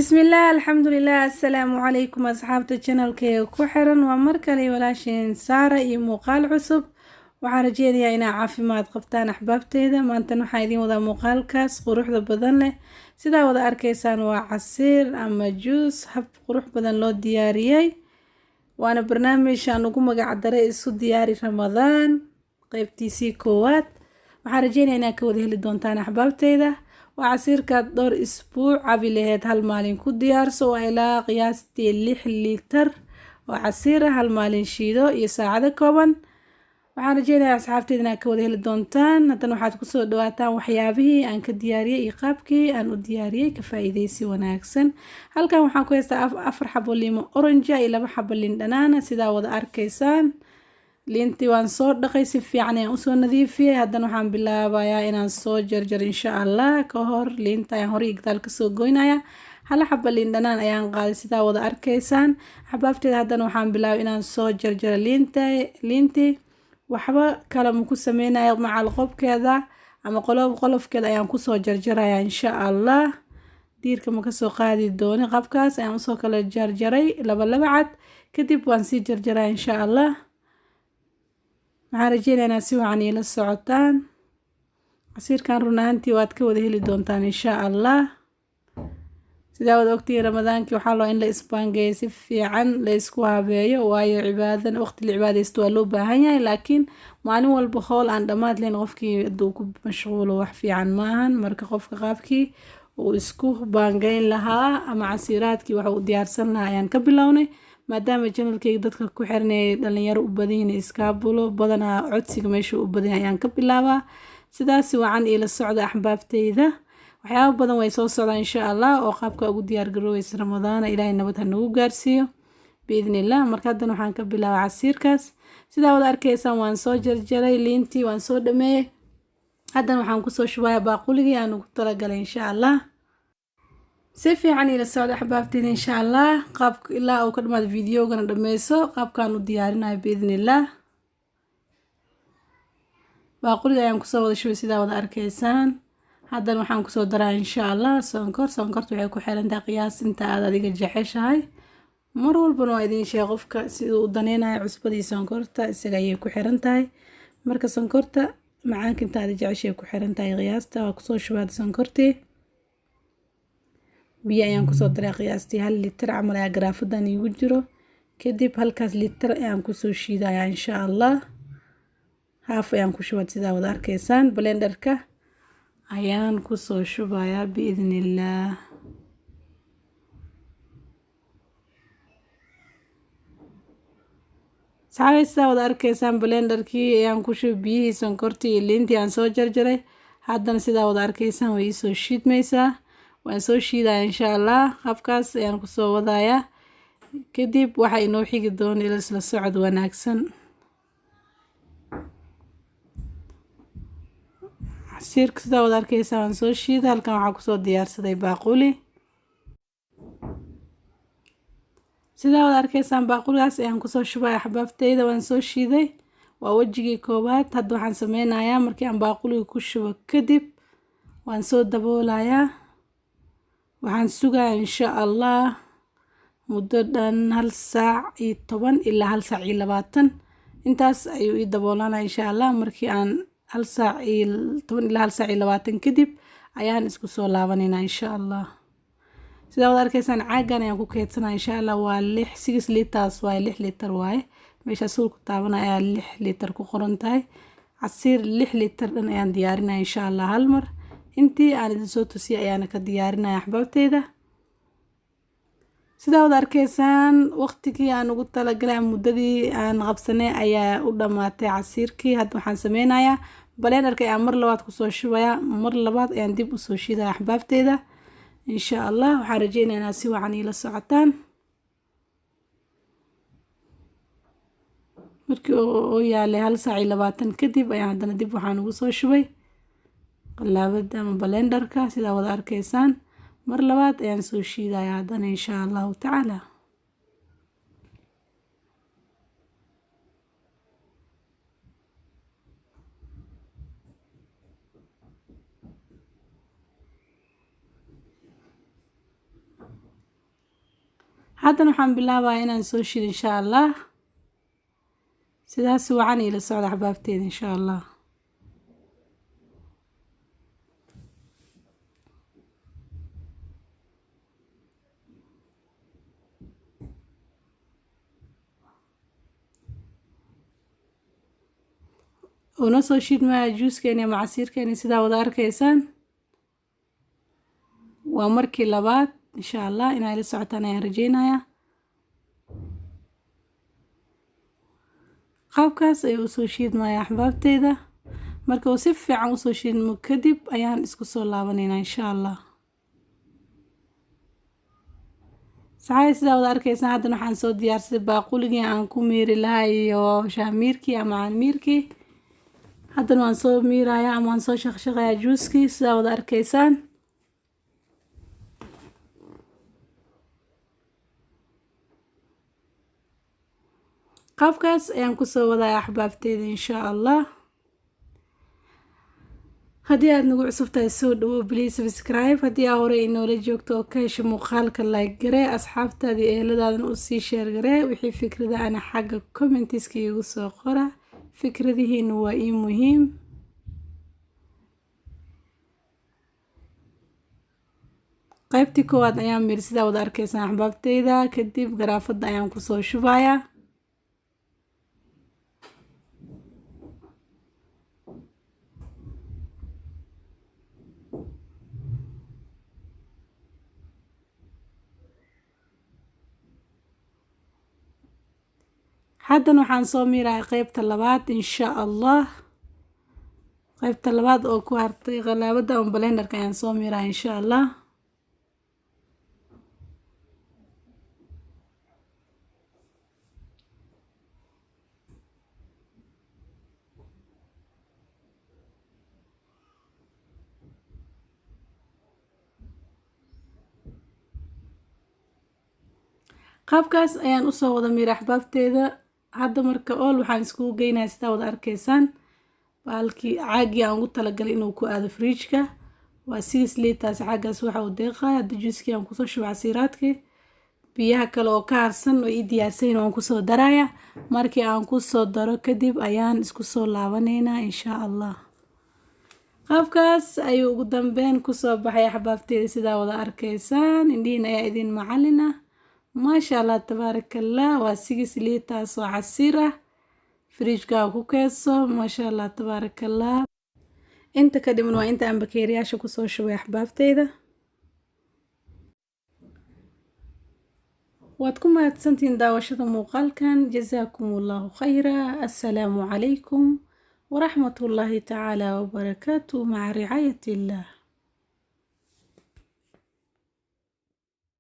Bismillaah, alxamdulilah, assalaamu calaykum asxaabta channelkeyga ku xiran. Waa mar kale walaasheen Saara iyo muuqaal cusub. Waxaan rajeynayaa inaa caafimaad qabtaan axbaabteeda. Maantan waxaan idiin wadaa muuqaalkaas quruxda badan leh. Sidaa wada arkaysaan waa casiir ama juus hab qurux badan loo diyaariyey, waana barnaamij aan ugu magac daray isu diyaari Ramadaan qeybtiisii koowaad. Waxaan rajeynayaa inaad ka wada heli doontaan axbaabteyda. Waa casiirkaad dhowr isbuuc cabi laheyd hal maalin ku diyaarso. Waa ilaa qiyaastii 6 liitar oo casiir ah, hal maalin shiido iyo saacado kooban. Waxaan rajeynayaa asxaabteyda inaad ka wada heli doontaan. Haddana waxaad kusoo dhawaataan waxyaabihii aan ka diyaariyey iyo qaabkii aan u diyaariyey. Ka faa-iideysi wanaagsan. Halkan waxaan ku haystaa afar xabo liimo orange iyo laba xabo liin dhanaana. Sidaa wada arkaysaan, liintii waan soo dhaqay, si fiican ayaan usoo nadiifiyey. Haddana waxaan bilaabayaa inaan soo jarjaro insha Allah. Ka hor liinta ayaan hore igdaal kasoo goynaya. Hal xaba liin dhanaan ayaan qaaday, sidaa wada arkaysaan xabaabteeda. Haddana waxaan bilaabay inaan soo jarjaro liinta. Liintii waxba kale ma ku sameynayo, macal qobkeeda ama qolof qolofkeeda ayaan kusoo jarjaraya insha Allah. Diirka ma kasoo qaadi dooni. Qabkaas ayaan usoo kala jarjaray laba laba cad, kadib waan sii jarjaraya insha Allah. Waxaan rajeynaya inaad si wacan iila socotaan casiirkan. Run ahaantii waad ka wada heli doontaan insha Allah. Sidaa wada ogtihiin, Ramadaankii waxaa loo in la isbaangeeyo, si fiican la isku habeeyo, waayo cibaadan waqti la cibaadaysto waa loo baahan yahay. Laakiin maalin walba howl aan dhammaad lahayn qofkii hadduu ku mashquulo wax fiican maahan. Marka qofka qaabkii uu isku baangeyn lahaa ama casiiraadkii waxa uu diyaarsan lahaa ayaan ka bilownay. Maadaama channelkeyga dadka ku xiranay dhalinyaro u badan yihiin, iskaabulo badanaa codsiga meeshuu u badan yahay ayaan ka bilaabaa. Sidaas wacan iila socda axbaabteyda. Waxyaaba badan way soo socdaan insha Allah oo qaabka ugu diyaar garoobeysa Ramadaana. Ilaahay nabad ha nagu gaarsiiyo biidni illah. Marka haddana waxaan ka bilaabay casiirkaas. Sidaa wada arkaysaan, waan soo jarjaray liintii, waan soo dhameeyey. Haddana waxaan kusoo shubayaa baaquligii aan ugu talagalay insha Allah. Si fiican ila socda axbaabteeda insha Allah, qaabka ilaa uu ka dhamaado videogana dhameyso qaabkaan u diyaarinayo biidni illah. Baaquliga ayaan kusoo wada shubay, sidaa wada arkaysaan. Haddana waxaan kusoo daraa insha Allah sonkor. Sonkorta waxay ku xirantahay qiyaas inta aad adiga jeceshahay. Mar walbana waa idiin sheeg, qofka siduu u daneynayo cusbadii sonkorta isaga ayay ku xiran tahay. Marka sonkorta macaanka inta aad jeceshahay ku xiran tahay qiyaasta. Waa kusoo shubaad sonkortii. Biyo ayaan kusoo daray, qiyaastii 1 litir camal ayaa garaafadan iigu jiro. Kadib halkaas litir ayaan kusoo shiidayaa insha Allah. Haaf ayaan ku shubaad, sidaa wada arkaysaan. Blenderka ayaan kusoo shubayaa biidni illaah. Saxaabay, sidaa wada arkaysaan, blenderkii ayaan ku shubay biyihii, sonkortii iyo liintii aan soo jarjaray. Haddana sidaa wada arkaysaan way iisoo shiidmaysaa, waan soo shiidaya insha Allah. Habkaas ayaan kusoo wadayaa. Kadib waxaa inoo xigi doona ila isla socod wanaagsan. Casiirka sidaa wada arkaysaa waan soo shiiday. Halkan waxaa kusoo diyaarsaday baaquli. Sidaa wada arkaysaan, baaquligaas ayaan kusoo shubay axbaabteyda. Waan soo shiiday, waa wejigii koowaad. Hadda waxaan sameynayaa, markii aan baaquliga ku shubo kadib waan soo daboolayaa. Waxaan sugayaa insha Allah muddo dhan 1 saac iyo 10 ilaa 1 saac iyo 20. Intaas ayuu ii daboolanaya insha Allah. Markii aan 1 saac iyo 10 ilaa 1 saac iyo 20 kadib ayaan isku soo laabaneynaa insha Allah. Sidaa wada arkaysaan, caagan ayaan ku keydsanaa insha Allah. Waa lix, 6 liters waaye, 6 litir waaye. Meesha suulku taabanaya ayaa 6 litir ku qoran tahay. Casiir 6 litir dhan ayaan diyaarinaya insha Allah. Hal mar intii aan idin soo tusiyay ayaana ka diyaarinaya axbaabteyda. Sidaa wada arkaysaan, waqtigii aan ugu talagalay ama muddadii aan qabsanay ayaa u dhammaatay casiirkii. Hadda waxaan sameynayaa, blenderka ayaan mar labaad kusoo shubayaa, mar labaad ayaan dib usoo shiidaya axbaabteyda insha Allah. Waxaan rajeynaya inaad si wacan iila socotaan. Markii uu yaalay 1 saac iyo 20 kadib ayaan haddana dib waxaan ugu soo shubay qalaabada ama blenderka. Sidaa wada arkaysaan, mar labaad ayaan soo shiidaya haddana insha Allahu tacaala. Haddana waxaan bilaabaya inaan soo shido insha Allah. Sidaas wacan ila socda axbaabteeda insha Allah. Una soo shiidmaya juuskeeni ama casiirkeeni sidaa wada arkaysaan. Waa markii labaad insha Allah, inay la socotaan ayaan rajeynayaa. Qaabkaas ayuu usoo shiidmaya axbaabteeda. Marka uu si fiican usoo shiidmo kadib ayaan isku soo laabaneynaa insha Allah. Saxay, sidaa wada arkaysaan, haddana waxaan soo diyaarsaday baaquligii aan ku miiri lahaa iyo shaamiirkii ama caanmiirkii. Haddana waan soo miirayaa ama waan soo shaqshaqayaa juuskii, sidaa wada arkaysaan. Qaabkaas ayaan kusoo wadaya axbaabteeda insha Allah. Haddii aad nagu cusub tahay, soo dhawo, please subscribe. Haddii aa hore inoola joogto oo ka hesho muuqaalka, like garee, asxaabtaadii eheladaadana usii share garee. Wixii fikrada ana xagga commentiska iigu soo qora, fikradihiina waa ii muhiim. Qaybtii koowaad ayaan miri, sidaa wada arkaysaan axbaabteyda. Kadib garaafada ayaan kusoo shubayaa. Haddana waxaan soo miirayaa qeybta labaad insha Allah. Qeybta labaad oo ku hartay qalaabada ama blenderka ayaan soo miiraya insha Allah. Qaabkaas ayaan usoo wada miiray axbaabteeda. Hadda marka ool waxaan iskugu geynayaa, sidaa wada arkaysaan, baalkii caagii aan ugu talagalay inuu ku aado fridgeka. Waa 6 liters caagaas waxa uu deeqaya. Hadda juuskii aan kusoo shuba, casiiraadkii, biyaha kale oo ka harsan oo ii diyaarsayn waan kusoo daraya. Markii aan kusoo daro kadib ayaan isku soo laabaneynaa insha Allah. Qaabkaas ayuu ugu dambeyn kusoo baxay axbaabteeda, sidaa wada arkaysaan. Indhihiin ayaa idin macalin ah. Maasha Allah, tabaaraka Allah. Waa 6 liters oo casiir ah. Fridgeka ku keedso. Maasha Allah, tabaaraka Allah. Inta ka dhiman waa inta aan bakeeriyaasha kusoo shubay axbaabteyda. Waad ku mahadsantihiin daawashada muuqaalkan. Jazaakum Allahu khayra. Assalaamu calaykum waraxmatullaahi tacaala wabarakaatu. Maca ricaayat illah.